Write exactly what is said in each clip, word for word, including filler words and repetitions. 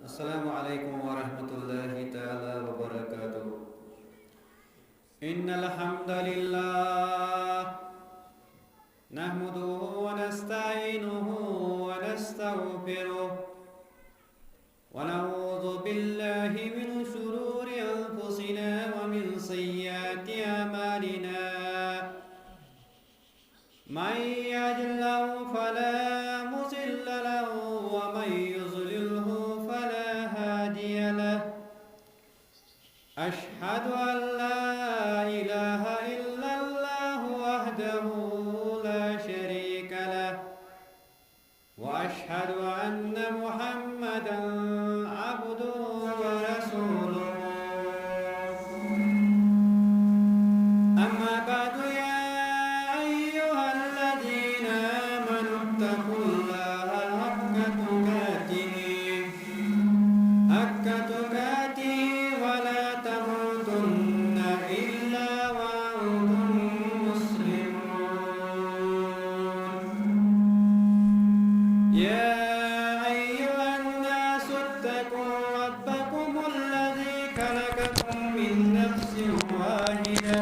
السلام عليكم ورحمة الله تعالى وبركاته. إن الحمد لله نحمده ونستعينه ونستغفره، ونعوذ بالله من شرور أنفسنا ومن سيئات أعمالنا. من يهد الله فلا مضل له، ومن يضلله فلا هادي له. أشهد أن لا إله إلا الله وحده لا شريك له، وأشهد أن محمدا عبده ورسوله. أما بعد، يا أيها الذين آمنوا اتقوا الله حق تقاته، حق تقاته ولا تموتن إلا وأنتم مسلمون. يا أيها الناس اتقوا ربكم الذي خلقكم من نفس واحدة،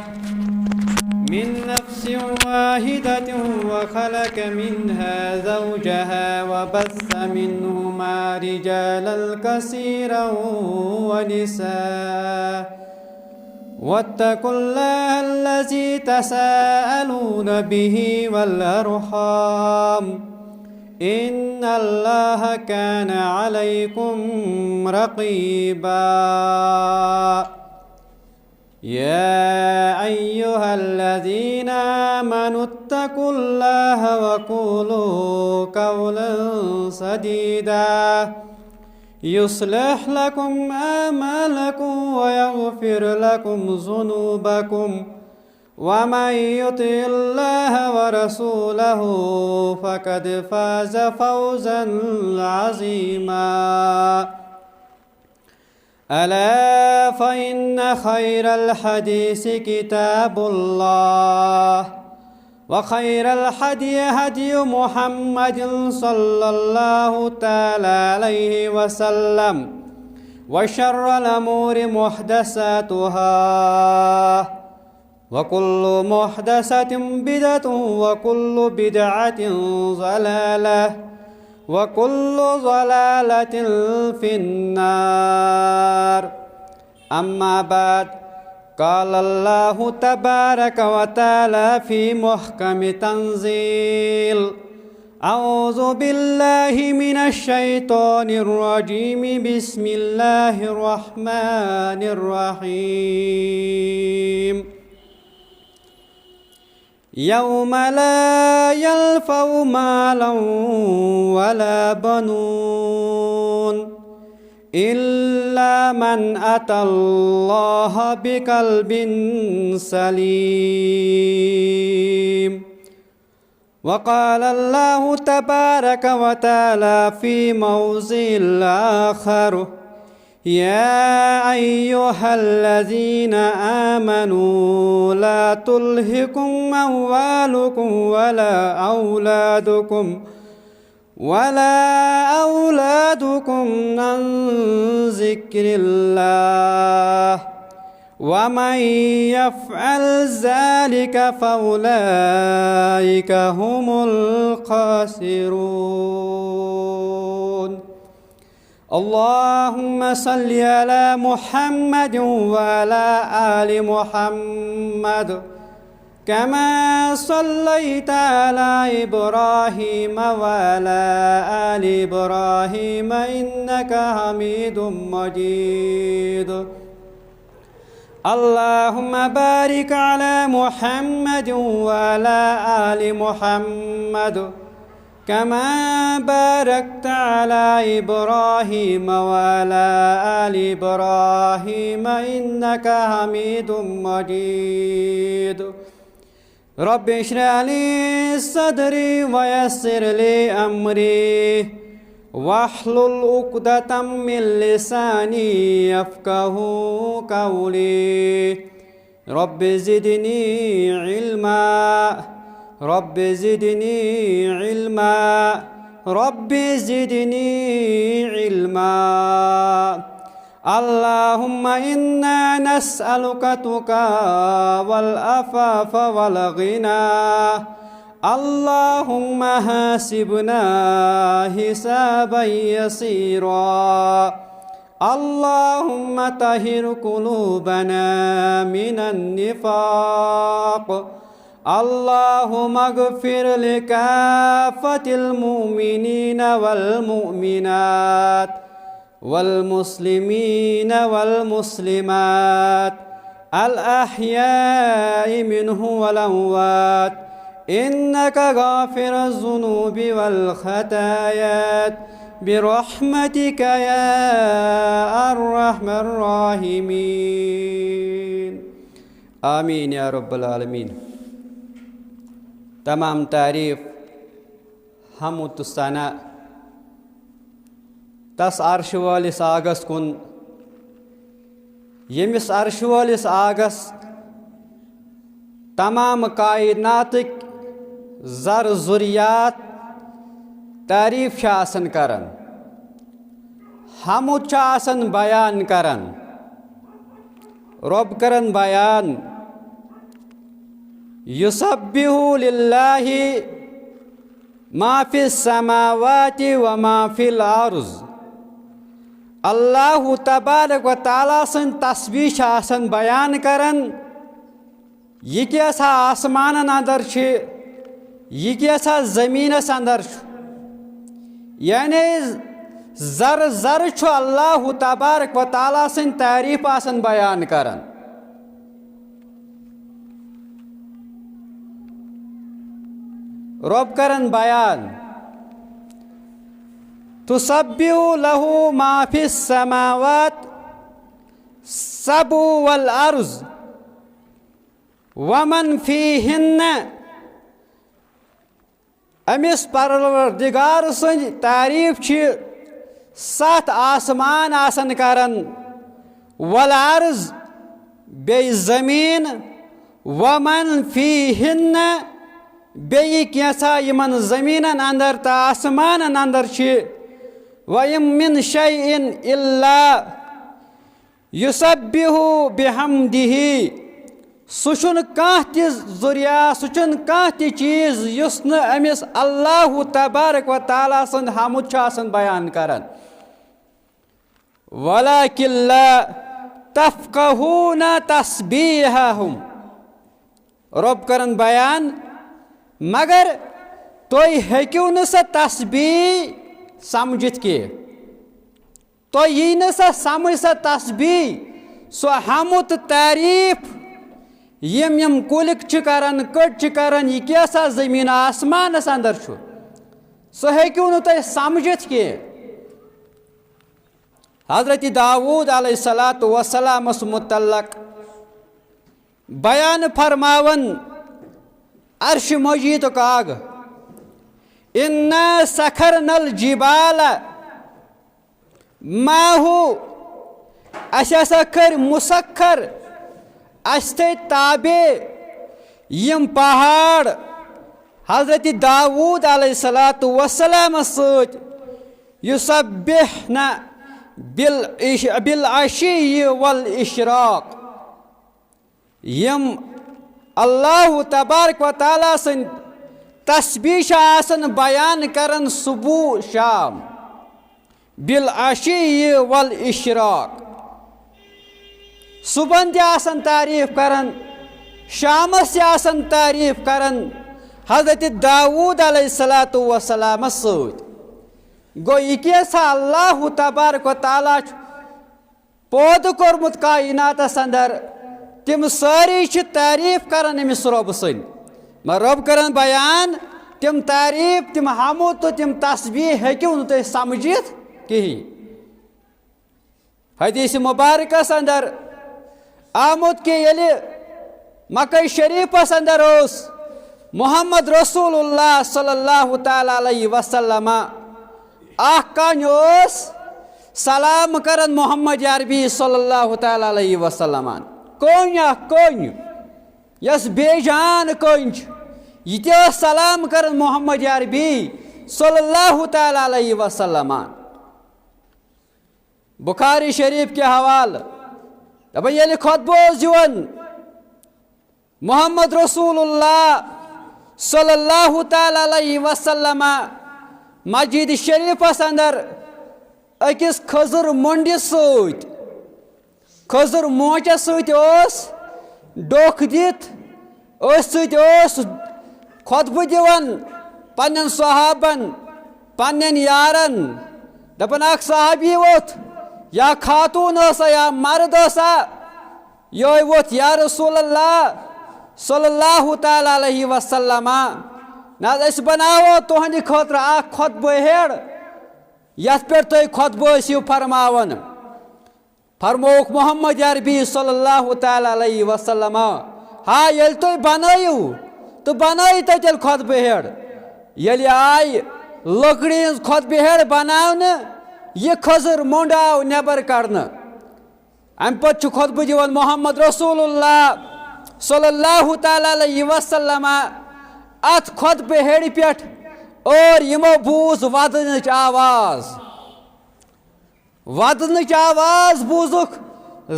من نفس واحدة، وخلق منها زوجها وبث منهما رجالا كثيرا ونساء، واتقوا الله الذي تساءلون به والأرحام، إن الله كان عليكم رقيبا. يا أيها الذين آمنوا اتقوا الله وقولوا قولا سديدا، يصلح لكم أعمالكم ويغفر لكم ذنوبكم، ومن يطع الله ورسوله فقد فاز فوزا عظيما. ألا فإن خير الحديث كتاب الله، وخير الهدي هدي محمد صلى الله تعالى عليه وسلم، وشر الأمور محدثاتها، وكل محدثة بدعة، وكل بدعة ضلالة، وكل ضلالة في النار. أما بعد، قال الله تبارك وتعالى في محكم تنزيل: أعوذ بالله من الشيطان الرجيم. بسم الله الرحمن الرحيم. يوم لا ينفع مال ولا بنون إلا من أتى الله بقلب سليم. وقال الله تبارك وتعالى في موضع آخر: يا أيها الذين آمنوا لا تلهكم أموالكم ولا أولادكم، ولا أولادكم عن ذكر الله، ومن يفعل ذلك فأولئك هم الخاسرون. اللهم صل على محمد وعلى آل محمد، كما صليت على إبراهيم وعلى آل إبراهيم إنك حميد مجيد. اللهم بارك على محمد وعلى آل محمد، كما باركت على إبراهيم وعلى آل إبراهيم إنك حميد مجيد. رب اشرح لي صدري ويسر لي أمري واحلل عقدة من لساني يفقه قولي. رب زدني علما، رب زدني علما، رب زدني علما. اللهم إنا نسألك تقى والعفاف والغنى. اللهم حاسبنا حسابا يسيرا. اللهم طهر قلوبنا من النفاق. اللهم اغفر لكافة المؤمنين والمؤمنات والمسلمين والمسلمات الأحياء منه والأموات إنك غافر الذنوب والخطايا برحمتك يا أرحم الراحمين. آمین یا رب العالمین۔ تمام تعریف، حمد تہٕ ثنا تس عرشہِ وٲلِس آگس کُن، ییٚمِس عرشہِ وٲلِس آگس تمام کائناتٕکۍ زر ذریات تعریف چھِ آسان کران، حمد چھِ آسان بیان کران۔ رب کران بیان، یسبح للہ ما فی السماوات و ما فی الارض۔ اللہ تبارک و تعالیٰ سٕنٛز تسبیح چھِ آسان بیان کران، یہِ کیٛاہ سا آسمانن اندر چھِ، یہِ کیٛاہ سا زٔمیٖنَس اندر چھُ۔ یعنی زر زر چھُ اللہ تبارک و تعالیٰ سٕنٛز تعریف آسان بیان کران۔ رب کران بیان، تسبح لہ ما فی السماوات سبع والارض ومن فیہن۔ أمِس پروردگار سٕنٛز تعریف چھِ ستھ آسمان آسان کران، والارض، بیٚیہِ زٔمیٖن، ومن فیہن، بیٚیہِ کینٛژھا یِمن زٔمیٖنن اندر تہٕ آسمانن اندر چھِ۔ وَإِن مِّن شَيْءٍ إِلَّا یسبح بحمدہ، سُہ چھُنہٕ کانٛہہ تہِ ذریعہ، سُہ چھُنہٕ کانٛہہ تہِ چیٖز یُس نہٕ أمِس اللہ تبارک و تعالیٰ سُنٛد حمد چھُ آسان بیان کران۔ ولکن لا تفقہون تسبیحہم۔ رب کران بیان، مگر تُہۍ ہیٚکِو نہٕ سۄ تسبیح سمجھِتھ کینٛہہ۔ تۄہہِ یی نہٕ سۄ سمجھ، سۄ تسبیح، سۄ حمد تہٕ تعریف، یِم یِم کُلۍ چھِ کران، کٔٹۍ چھِ کران، یہِ کیٛاہ سا زٔمیٖن آسمانس اندر چھُ، سُہ ہیٚکِو نہٕ تُہۍ سمجھِتھ کینٛہہ۔ حضرت داوود علیہ الصلوۃ والسلامس متعلق بیان فرماوان عرش مجیدُک آگ، انا سخرنا الجبال معہ، اسہِ ہسا کٔرۍ مسخر، اسہِ تھٲے تابع یِم پہاڑ حضرت داوود علیہ الصلوۃ والسلامس سۭتۍ، یسبحن بالعش-، بالعشی والاشراق۔ یِم اللہ تبارک و تعالیٰ سٕنٛدۍ تسبیح چھِ آسان بیان کران صبح شام، بالعشی والاشراق۔ صبحن تہِ آسان تعریف کران، شامس تہِ آسان تعریف کران حضرت داوود علیہ الصلوۃ والسلامس سۭتۍ۔ گوٚو، یہِ کیٛاہ سا اللہ تبارک و تعالیٰ چھُ پٲدٕ کوٚرمُت کائناتس اندر، تِم سٲری چھِ تعریف کران أمِس رۄب سٕنٛدۍ۔ مگر رۄب کران بیان، تِم تعریف، تِم حمد تہٕ تِم تسبیح ہیٚکِو نہٕ تُہۍ سمجھِتھ کِہیٖنۍ۔ حدیث مبارکس اندر آمُت کہِ ییٚلہِ مکہ شریفس اندر اوس محمد رسول اللہ صلی اللہ تعالیٰ علیہ وسلم، اکھ کٔنۍ اوس سلام کران محمد عربی صلی اللہ تعالیٰ علیہ وسلمن۔ کٔنۍ اکھ کٔنۍ، یۄس بے جان کٔنۍ چھِ، یہِ تہِ ٲس سلام کران محمد عربی صلی اللہ تعالیٰ علیہ وسلم۔ بخاری شریف کے حوالہٕ دَپان، ییٚلہِ خطبہٕ اوس دِوان محمد رسول اللہ صلی اللہ تعالیٰ علیہ وسلم مسجد شریفس اندر أکِس کھٔزٕر مۄنڈِ سۭتۍ، کھٔزٕر مۄنڈِ سۭتۍ اوس ڈوکھ دِتھ، أتھۍ سۭتۍ اوس خطبہٕ دِوان پننٮ۪ن صحابن، پننٮ۪ن یارن، دپان، اکھ صحابی ووٚتھ، یا خاتون ٲسا یا مرد ٲسا، یہوے ووٚتھ، یا رسول اللہ صلی اللہ تعالیٰ علیہ وسلم، نہ حظ، أسۍ بناوو تُہنٛدِ خٲطرٕ اکھ خطبہٕ ہیٚڑ، یتھ پٮ۪ٹھ تُہۍ خطبہٕ ٲسِو فرماوان۔ فرمووُکھ محمد عربی صلی اللہ تعالیٰ علیہ وسلم، ہا، ییٚلہِ تُہۍ بنٲیِو تہٕ بنٲیِو تُہۍ تیٚلہِ خطبہٕ ہیٚڑ۔ ییٚلہِ آیہِ لٔکرِ ہٕنٛز خطبہٕ ہیٚڑ بناونہٕ، یہِ کھٔزٕر مۄنڈ آو نٮ۪بر کڑنہٕ۔ امہِ پتہٕ چھُ خطبہٕ دِوان محمد رسول اللہ صلی اللہ تعالیٰ علیہ وسلم اتھ خطبہٕ ہیٚڑِ پٮ۪ٹھ، اور یِمو بوٗز ودنٕچ آواز۔ ودنٕچ آواز بوٗزُکھ،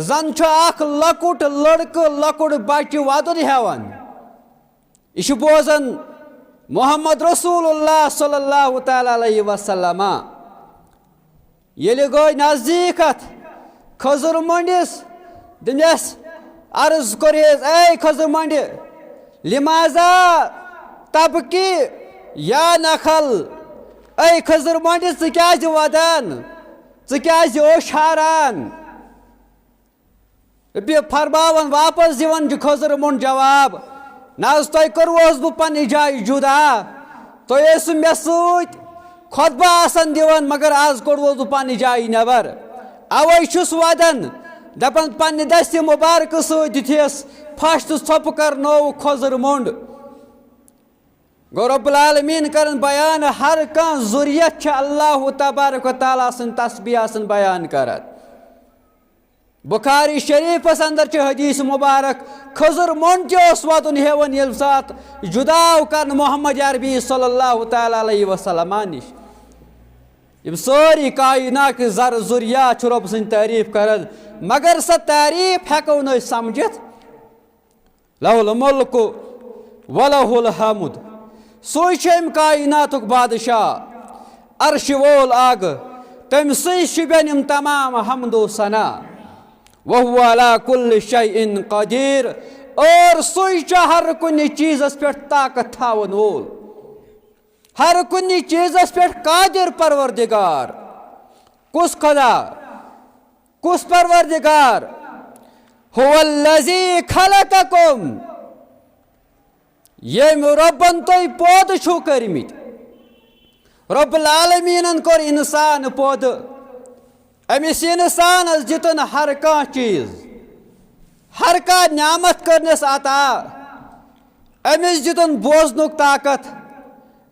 زن چھُ اکھ لۄکُٹ لڑکہٕ، لۄکُٹ بچہِ ودُن ہٮ۪وان۔ یہِ چھُ بوزان محمد رسول اللہ صلی اللہ تعالیٰ علیہ وسلم۔ ییٚلہِ گوٚو نزدیٖک اتھ کھٔزٕر مۄنڈِس، دِنس عرض کوٚرہس، اے کھٔزٕر مۄنڈِ، لماذا تبکی یا نخل؟ اے کھٔزٕر مۄنڈِ، ژٕ کیازِ ودان؟ ژٕ کیازِ اوش ہاران؟ بیٚیہِ فرماوان، واپس دِوان چھُ کھٔزٕر مۄنڈ جواب، نہ حظ، تۄہہِ کوٚروٕ حظ بہٕ پننہِ جایہِ جدا؟ تُہۍ ٲسِو مےٚ سۭتۍ خطبہٕ آسان دِوان، مگر از کوٚڑوس بہٕ پننہِ جایہِ نٮ۪بر۔ اوے چھُس ودان، دپان، پننہِ دستہِ مبارکہٕ سۭتۍ دِتھس پھش تہٕ ژھۄپہٕ کرنووُکھ کھٔزٕر مۄنڈ۔ گوٚو رب العالمین کرن بیان، ہر کانٛہہ ذریت چھِ اللہ تبارک و تعالیٰ سٕنٛدۍ تسبیح آسان بیان کران۔ بخاری شریفس اندر چھِ حدیث مبارک، کھٔزٕر مۄنڈ تہِ اوس ودُن ہٮ۪وان ییٚمہِ ساتہٕ جدا آو کرنہٕ محمد عربی صلی اللہ تعالیٰ علیہ وسلم نِش۔ یِم سٲری کائنات کہِ ذرٕ ذریات چھِ رۄب سٕنٛز تعریٖف کران، مگر سۄ تعریٖف ہٮ۪کو نہٕ أسۍ سمجھِتھ۔ لہ الملک و لہ الحمد۔ سُے چھُ اَمہِ کائناتُک بادشاہ، عرشہِ وول اکھ، تٔمۍ سٕے شوٗبٮ۪ن یِم تمام حمد و ثنا۔ وہو علی کل شیء قدیر، اور سُے چھُ ہر کُنہِ چیٖزس پٮ۪ٹھ طاقت تھاون وول، ہر کُنہِ چیٖزس پٮ۪ٹھ قادر پروردگار۔ کُس خدا؟ کُس پروردگار؟ هو الذی خلقکم، ییٚمۍ رۄبن تُہۍ پٲدٕ چھِو کٔرمٕتۍ۔ رب العالمیٖنن کوٚر انسان پٲدٕ۔ أمِس انسانس دِتُن ہر کانٛہہ چیٖز، ہر کانٛہہ نعمت کٔرنس عطا۔ أمِس دِتُن بوزنُک طاقت،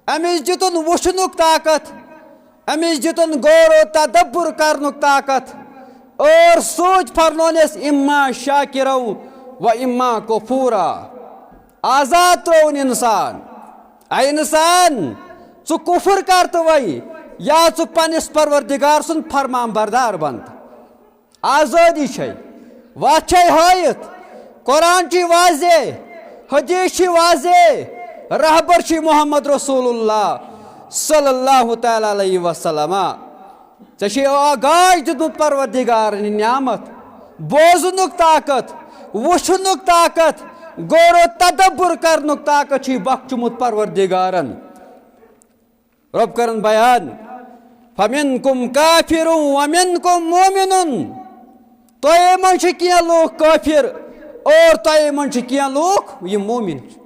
أمِس دِتُن وٕچھنُک طاقت، أمِس دِتُن غور و تدبر کرنُک طاقت، اور سوٗنٛچ فرنونس اما شاکرا و اما کفورا۔ آزاد ترٛووُن انسان۔ اے انسان، ژٕ کفر کر تہٕ وَے، یا ژٕ پننِس پروردگار سُنٛد فرمان بردار بن۔ آزٲدی چھے، وَتھ چھے ہٲیِتھ۔ قرآن چھُے واضح، حدیث چھُے واضح، رہبر چھُے محمد رسول اللہ صلی اللہ تعالیٰ علیہ وسلم۔ ژےٚ چھُے آغاز دیُتمُت پروردگارن یہِ نعمت، بوزنُک طاقت، وٕچھنُک طاقت، غور و تدبر کرنُک طاقت چھُے بخشمُت پروردگارن۔ رۄب کرن بیان، فمنکم کافر ومنکم مؤمن۔ تۄہے منٛز چھِ کینٛہہ لوٗکھ کٲفر اور تۄہے منٛز چھِ کینٛہہ لوٗکھ یِم مومن چھِ۔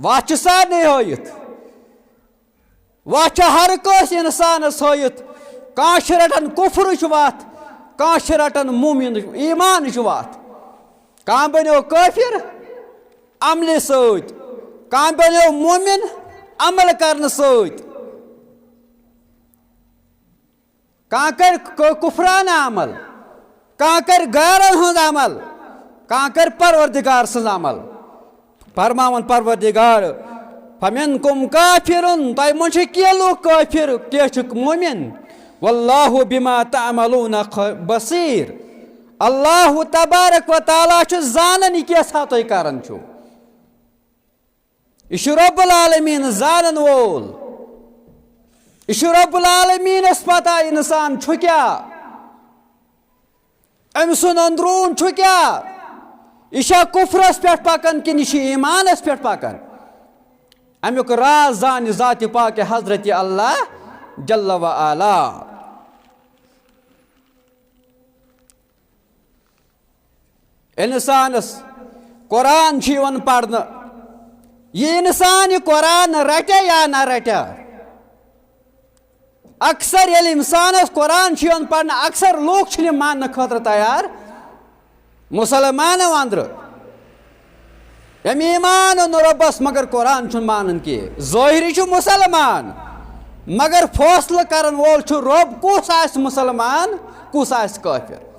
وَتھ چھِ سارنٕے ہٲیِتھ، وَتھ چھِ ہر کٲنٛسہِ انسانس ہٲیِتھ۔ کانٛہہ چھِ رٹان کفرٕچ وَتھ، کانٛہہ چھِ رٹان مومنٕچ، ایمانٕچ وَتھ۔ کانٛہہ بنیو کٲفر عملہِ سۭتۍ، کانٛہہ بنیو مومن عمل کرنہٕ سۭتۍ۔ کانٛہہ کرِ ک-، کفرانہٕ عمل، کانٛہہ کرِ غیرن ہُنٛد عمل، کانٛہہ کرِ پروردگار سٕنٛز عمل۔ فرماوان پروردگار، فمنکم کافرن، تۄہہِ منٛز چھِ کینٛہہ لوٗکھ کٲفِر، کینٛہہ چھِکھ مومِن۔ واللہ بما تعملون خ-، بصیر۔ اللہ تبارک و تعالیٰ چھُ زانان یہِ کیٛاہ سا تُہۍ کران چھِو۔ یہِ چھُ رب العالمین زانن وول۔ یہِ چھُ رب العالمینس پتہ انسان چھُ کیٛاہ، أمۍ سُنٛد أنٛدروٗن چھُ کیٛاہ؟ یہِ چھا کفرس پٮ۪ٹھ پکان کِنہٕ یہِ چھُ ایمانس پٮ۪ٹھ پکان؟ امیُک راز زانہِ ذاتِ پاک حضرت اللہ جل و علا۔ انسانس قرآن چھُ یِوان پرنہٕ، یہِ انسان یہِ قرآن رٹہِ یا نہ رٹہِ، اکثر ییٚلہِ انسانس قرآن چھُ یِوان پرنہٕ، اکثر لوٗکھ چھِنہٕ یہِ ماننہٕ خٲطرٕ تیار۔ مسلمانو اندرٕ ییٚمۍ ایمان اوٚن رۄبس، مگر قرآن چھُنہٕ مانان کینٛہہ۔ ظٲہری چھُ مسلمان، مگر فٲصلہٕ کرن وول چھُ رۄب، کُس آسہِ مسلمان، کُس آسہِ کٲفِر۔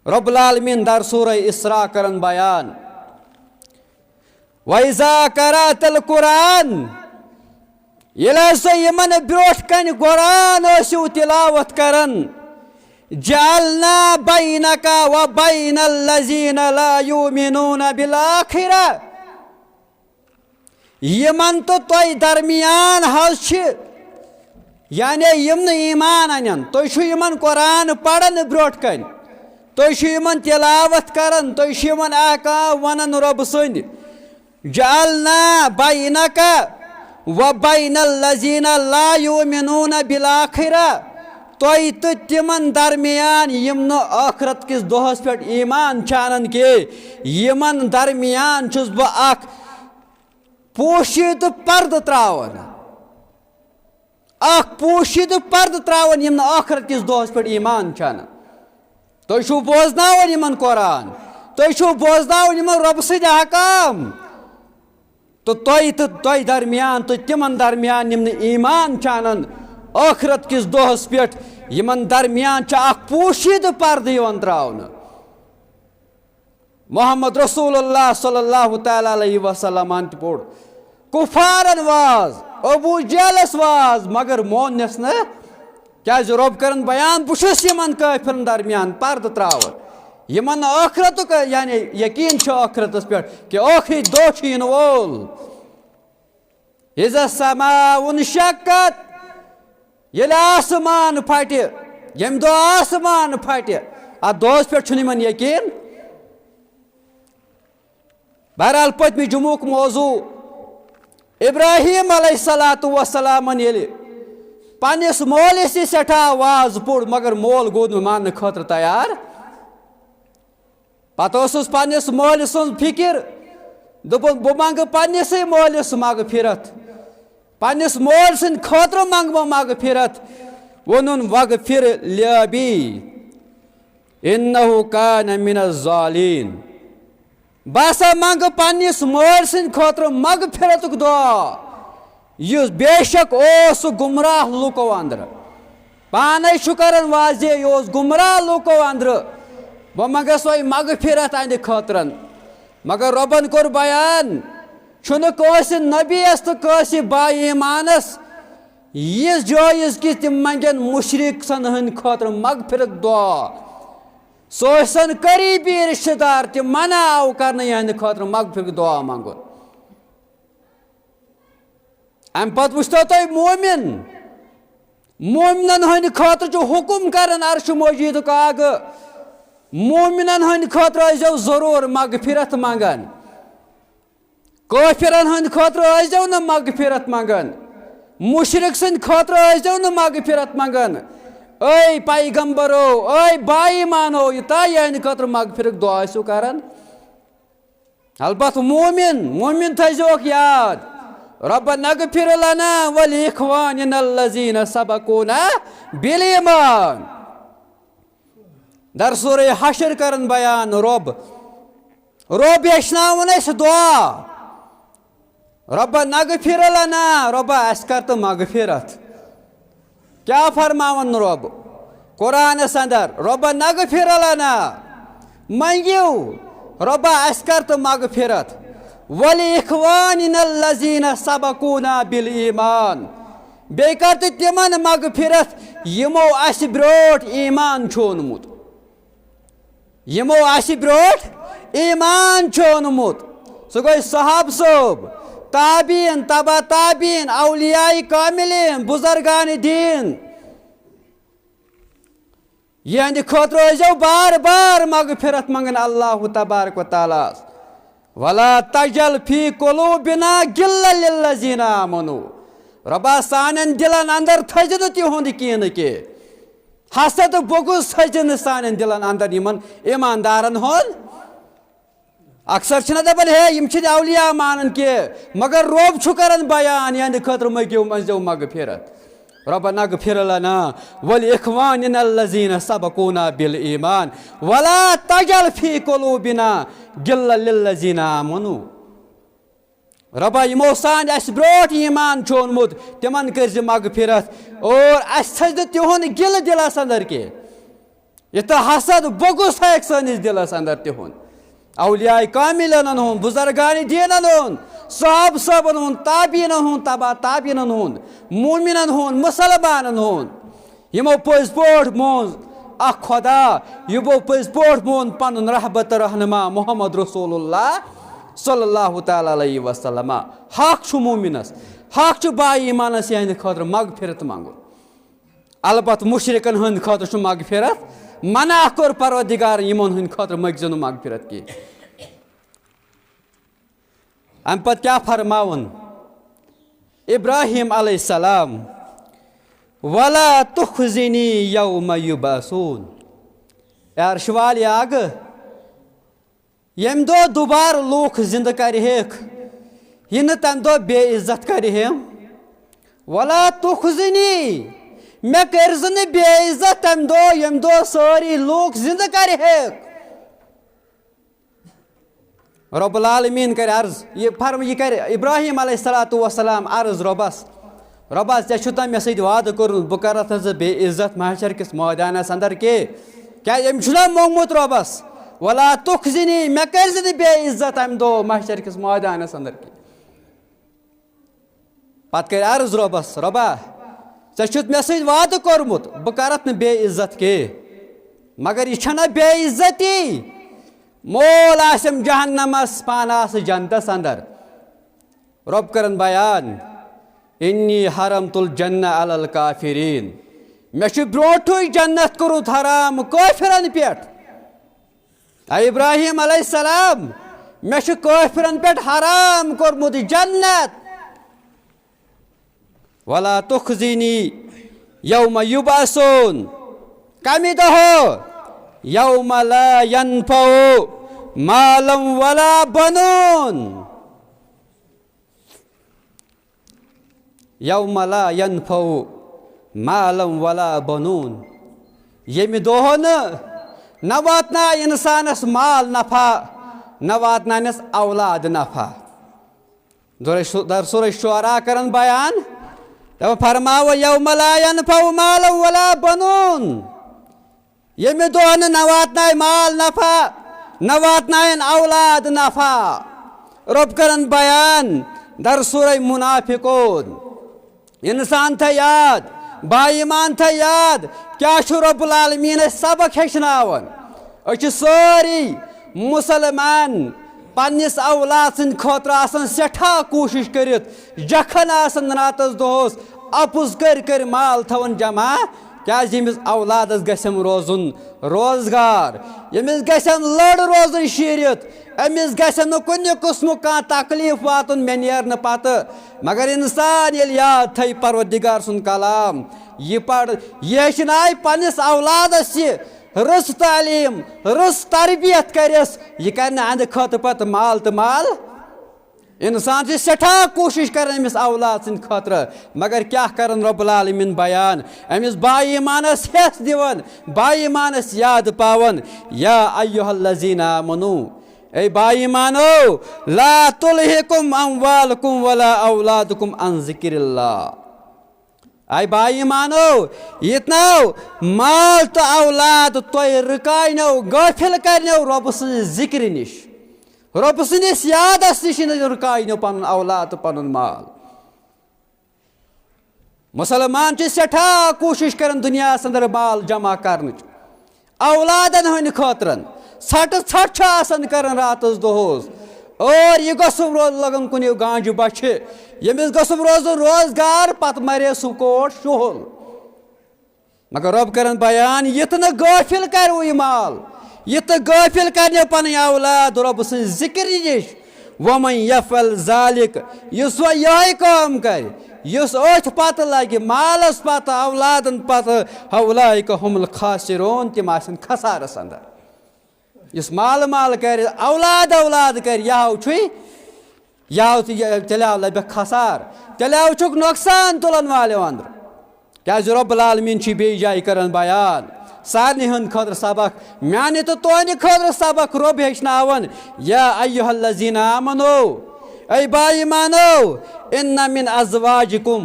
رب العالمین در سورہ اسراء کرن بیان، وَإِذَا قَرَأْتَ الْقُرْآنَ، ییٚلہِ ہسا یِمن برٛونٛٹھ کنہِ قرآن ٲسِو تلاوت کران، جَعَلْنَا بَيْنَكَ وَبَيْنَ الَّذِينَ لَا يُؤْمِنُونَ بِالْآخِرَةِ، یِمن تہٕ تۄہہِ درمیان حظ چھِ، یعنی یِم نہٕ ایمان انن، تُہۍ چھِو یِمن قرآن پران برٛونٛٹھ کنہِ، تُہۍ چھِو یِمن تلاوت کران، تُہۍ چھِو یِمن احکام ونان رۄبہٕ سٕنٛدۍ۔ جَعَلْنَا بَيْنَكَ وَبَيْنَ الَّذِينَ لَا يُؤْمِنُونَ بِالْآخِرَةِ، تۄہہِ تہٕ تِمن درمیان یِم نہٕ ٲخرت کِس دۄہس پٮ۪ٹھ ایمان چھِ انان کینٛہہ، یِمن درمیان چھُس بہٕ اکھ پوشیدٕ پردٕ تراوان، اکھ پوشیدٕ پردٕ تراوان، یِم نہٕ ٲخرت کِس دۄہس پٮ۪ٹھ ایمان چھِ انان۔ تُہۍ چھِو بوزناوان یِمن قرآن، تُہۍ چھِو بوزناوان یِمن رۄبہٕ سٕنٛدۍ احکام، تہٕ تۄہہِ تہٕ تۄہہِ درمیان تہٕ تِمن درمیان یِم نہٕ ایمان چھِ انان ٲخرت کِس دۄہس پٮ۪ٹھ، یِمن درمیان چھُ اکھ پوشیدٕ پردٕ یِوان تراونہٕ۔ محمد رسول اللہ صلی اللہ تعالیٰ علیہ وسلمن تہِ پوٚر کفارن واز، ابو جہلس واز، مگر موننس نہٕ۔ کیازِ رۄب کرن بیان، بہٕ چھُس یِمن کٲفرن درمیان پردٕ تراوان، یِمن نہٕ ٲخرتُک یعنی یقین چھُ ٲخرتس پٮ۪ٹھ کہِ ٲخری دۄہ چھُ یِنہٕ وول۔ اذا السماء انشقت، ییٚلہِ آسمان پھٹہِ، ییٚمہِ دۄہ آسمان پھٹہِ، اتھ دۄہس پٮ۪ٹھ چھُنہٕ یِمن یقین۔ بہرحال، پٔتمہِ جمعُک موضوع، ابراہیم علیہ الصلوۃ والسلامن ییٚلہِ پننِس مٲلِس یہِ سٮ۪ٹھاہ واز پوٚر، مگر مول گوٚو نہٕ ماننہٕ خٲطرٕ تیار۔ پتہٕ اوسُس پننِس مٲلۍ سٕنٛز فِکِر، دوٚپُن، "بہٕ منٛگہٕ پننِسٕے مٲلِس مغفرت، پننِس مٲلۍ سٕنٛدِ خٲطرٕ منٛگہٕ بہٕ مغفرت۔" ووٚنُن، "وغفر لأبی انہ کان من الضالین۔" بہٕ ہسا منٛگہٕ پننِس مٲلۍ سٕنٛدِ خٲطرٕ مغفرتُک دعا، یُس بے شک اوس سُہ گمراہ لوٗکو اندرٕ۔ پانے چھُ کران واضح، یہِ اوس گمراہ لوٗکو اندرٕ۔ بہٕ منٛگس وۄنۍ مغفرت اہنٛدِ خٲطرن۔ مگر رۄبن کوٚر بیان، چھُنہٕ کٲنٛسہِ نبیَس تہٕ کٲنٛسہِ با ایمانس یہِ جٲیز کہِ تِم منٛگن مُشرِک سن ہٕنٛدِ خٲطرٕ مغفرت دعا۔ سُہ ٲسۍ سن قریبی رشتہٕ دار، تہِ منع آو کرنہٕ یِہنٛدِ خٲطرٕ مغفرت دعا منٛگُن۔ امہِ پتہٕ وٕچھتو تۄہہِ مومن، مومنن ہٕنٛدِ خٲطرٕ چھُ حُکم کران عرش مجیدُک آگہٕ، مومنن ہٕنٛدِ خٲطرٕ ٲسۍزیو ضروٗر مغفرت منٛگان، کٲفرن ہٕنٛدِ خٲطرٕ ٲسۍزیو نہٕ مغفرت منٛگان، مُشرِک سٕنٛدِ خٲطرٕ ٲسۍزیو نہٕ مغفرت منٛگان۔ اے پیغمبرو، اے با ایمانو، یہِ تا یِہنٛدِ خٲطرٕ مغفرت دعا ٲسِو کران۔ البتہ مومن، مومن تھٲیزیوکھ یاد، ربنا اغفر لنا ولاخواننا الذین سبقونا بالایمان۔ در سورہ حشر کرن بیان رب، رب ہیچھناوُن اسہِ دعا، ربنا اغفر لنا، ربا اسہِ کر تہٕ مغفرت۔ کیٛاہ فرماوان رۄب قرآنس اندر؟ رۄبا نغفر لنا، منگیو رۄبا اسہِ کر تہٕ مغفرت۔ وَلِإِخْوَانِنَا الَّذِينَ سَبَقُونَا بِالْإِيمَانِ، بیٚیہِ کر تہٕ تِمن مغفرت یِمو اسہِ برونٛٹھ ایمان چھُ اوٚنمُت۔ یِمو اسہِ برونٛٹھ ایمان چھُ اوٚنمُت۔ سُہ گوٚو صحابہٕ صٲب، تابعین، تبع تابعین، اولیاء کاملین، بزرگان دین۔ یِہنٛدِ خٲطرٕ ٲسۍزیو بار بار مغفرت منٛگان اللہ تبارک و تعالیٰ ہس۔ وَلَا تَجْعَلْ فِي قُلُوبِنَا غِلًّا لِلَّذِينَ آمَنُوا۔ رۄبا، سانٮ۪ن دِلن اندر تھٲیزِ نہٕ تِہُنٛد کینہہ۔ حسد، بغض تھٲیزِ نہٕ سانٮ۪ن دِلن اندر یِمن ایماندارن ہُنٛد۔ اکثر چھِنہ دپان، ہے، یِم چھِنہٕ اولیاء مانان کینٛہہ، مگر رۄب چھُ کران بیان، یِہنٛدِ خٲطرٕ مٔنٛگِو، منٛزِو مغفرت۔ ربنا اغفر لنا ولإخواننا الذين سبقونا بالإيمان ولا تجعل في قلوبنا غلا للذين آمنوا۔ رۄبا، یِمو سانۍ اَسہِ برونٛٹھ ایمان چھُ اوٚنمُت، تِمن کٔرۍ زِ مغفرت اور اَسہِ تھٲوزِ نہٕ تِہُنٛد گِلہٕ دِلس اندر کینٛہہ۔ یہِ تہٕ حسد، بغض تھایکھ سٲنِس دِلس اندر تِہُنٛد۔ اولیاء کاملن ہُنٛد، بزرگان دینن ہُنٛد، صحابہٕ صٲبن ہُنٛد، تابعینن ہُنٛد، تبع تابعینن ہُنٛد، مومنن ہُنٛد، مسلمانن ہُنٛد۔ یِمو پٔزۍ پٲٹھۍ مون اکھ خدا، یِمو پٔزۍ پٲٹھۍ مون پنُن رہبر تہٕ رہنما محمد رسول اللہ صلی اللہ تعالیٰ علیہ وسلم۔ حق چھُ مومنس، حق چھُ با ایمانس یِہنٛدِ خٲطرٕ مغفرت منٛگُن۔ البتہ مشرکن ہٕنٛدِ خٲطرٕ چھُ مغفرت منع کوٚر پروردگارن، یِمن ہٕنٛدِ خٲطرٕ مٔنٛگزیو نہٕ مغفرت کینٛہہ۔ امہِ پتہٕ کیٛاہ فرماوُن؟ ابراہیم علیہ السلام، ولا تخزنی یوم یبعثون۔ اے عرش والیا، ییٚمہِ دۄہ دُبارٕ لوٗکھ زِنٛدٕ کرِہیکھ، یہِ نہٕ تَمہِ دۄہ بے عزت کرِہیم۔ ولا تخزنی، مےٚ کٔرۍ زِ نہٕ بے عزت تَمہِ دۄہ، ییٚمہِ دۄہ سٲری لوٗکھ زِنٛدٕ کرِہیکھ۔ رب العالمین کرِ عرض، یہِ فرم-، یہِ کرِ ابراہیم علیہ الصلوۃ والسلام عرض رۄبس، رۄبا، ژےٚ چھُتھ مےٚ سۭتۍ وعدٕ کوٚرمُت، بہٕ کرتھ نہٕ ژٕ بے عزت محشر کِس مٲدانس اندر کینٛہہ۔ کیازِ أمۍ چھُنہ موٚنگمُت رۄبس، ولا تخزنی، مےٚ کٔرۍ زِ نہٕ بے عزت امہِ دۄہ محشر کِس مٲدانس اندر کینٛہہ۔ پتہٕ کرِ عرض رۄبس، رۄبا، ژےٚ چھُتھ مےٚ سۭتۍ وعدٕ کوٚرمُت، بہٕ کرتھ نہٕ بے عزت کینٛہہ۔ مگر یہِ چھنہ بے عزتی؟ مول آسٮ۪م جہنمس، پانہٕ آسہٕ جنتس اندر۔ رۄب کرن بیان، انی حرمت الجنہ علی الکافرین، مےٚ چھُ برونٹھٕے جنت کوٚرمُت حرام کٲفرن پٮ۪ٹھ۔ اے ابراہیم علیہ السلام، مےٚ چھُ کٲفرن پٮ۪ٹھ حرام کوٚرمُت جنت۔ ولا تخزنی یوم یبعثون، کمہِ دۄہ؟ یوم لا ینفع مال ولا بنون۔ یوم لا ینفع مال ولا بنون، ییٚمہِ دۄہ نہٕ، نہ واتنایہِ انسانس مال نفع، نہ واتناونس اولاد نفع۔ درس-، در سورہ شعراء کرن بیان، دپان، فرماوو، یوم لا ینفع مال ولا بنون۔ ییٚمہِ دۄہ نہٕ نہ واتنایہِ مال نفع، نہ واتناین اولاد نفع۔ رۄب کرن بیان در سورہ منافقون۔ انسان تھٲے یاد، با ایمان تھٲے یاد، کیٛاہ چھُ رب العالمین اسہِ سبق ہیٚچھناوان؟ أسۍ چھِ سٲری مسلمان پننِس اولاد سٕنٛدِ خٲطرٕ آسان سٮ۪ٹھاہ کوٗشِش کٔرِتھ، جکھن آسان راتس دۄہس، اپُز کٔرۍ کٔرۍ مال تھاوان جمع، کیازِ ییٚمِس اولادس گژھٮ۪م روزُن روزگار، ییٚمِس گژھٮ۪م لٔڑ روزٕنۍ شیٖرِتھ، أمِس گژھِ نہٕ کُنہِ قٕسمُک کانٛہہ تکلیٖف واتُن مےٚ نیرنہٕ پتہٕ۔ مگر انسان ییٚلہِ یاد تھایہِ پروردگار سُنٛد کلام، یہِ پرِ، یہِ ہیٚچھنایہِ پننِس اولادس یہِ رٕژ تعلیٖم، رٕژ تربیت کرٮ۪س، یہِ کرِ نہٕ اَہنٛدِ خٲطرٕ پتہٕ مال تہٕ مال۔ انسان چھُ سٮ۪ٹھاہ کوٗشِش کران أمِس اولاد سٕنٛدِ خٲطرٕ، مگر کیٛاہ کرن رب العالمین بیان؟ أمِس با ایمانس ہٮ۪س دِوان، با ایمانس یاد پاوان، یا ایھا الذین آمنو، اے با ایمانو، لا تلہکم اموالکم ولا اولادکم عن ذکر اللہ۔ اے با ایمانو، یہِ ناو مال تہٕ اولاد تۄہہِ رُکاینو، غٲفِل کرنو رۄبہٕ سٕنٛزِ ذِکرِ نِش۔ رۄب سٕنٛدِس یادس نِش نہٕ رُکاے نہٕ پنُن اولاد تہٕ پنُن مال۔ مسلمان چھِ سٮ۪ٹھاہ کوٗشِش کران دُنیاہَس اندر مال جمع کرنٕچ، اولادن ہٕنٛدِ خٲطرٕ ژھٹہٕ ژھٹھ چھُ آسان کران راتس دۄہس، اور یہِ گوٚژھُم روز لگان کُنہِ گانجہِ بچھِ، ییٚمِس گوٚژھُم روزُن روزگار، پتہٕ مرے سُہ کوٹ شُہُل۔ مگر رۄب کرن بیان، یہِ تہٕ نہٕ غٲفِل کرِو یہِ مال، یہِ تہٕ غٲفِل کرنہِ پنٕنۍ اولاد رۄب سٕنٛز ذِکرِ نِش۔ وَمَن یَفْعَلْ ذَلِکَ، یُس وۄنۍ یِہوٚے کٲم کرِ، یُس أتھۍ پتہٕ لگہِ، مالس پتہٕ، اولادن پتہٕ، فَأُولَئِکَ هُمُ الْخَاسِرُونَ، تِم آسن خسارس اندر۔ یُس مال مال کرِ، اولاد اولاد کرِ، یہِ ہاو چھُے، یہِ ہاو تہِ، یہِ، تیٚلہِ آو لبہِ خسار، تیٚلہِ آو چھُکھ نۄقصان تُلن والٮ۪و اندر۔ کیازِ رب العالمین چھُ بیٚیہِ جایہِ کران بیان، سارنٕے ہٕنٛدِ خٲطرٕ سبق، میانہِ تہٕ تُہنٛدِ خٲطرٕ سبق۔ رب ہیٚچھناوان، یا ایھا الذین آمنو، اے با ایمانو، ان من ازواجکم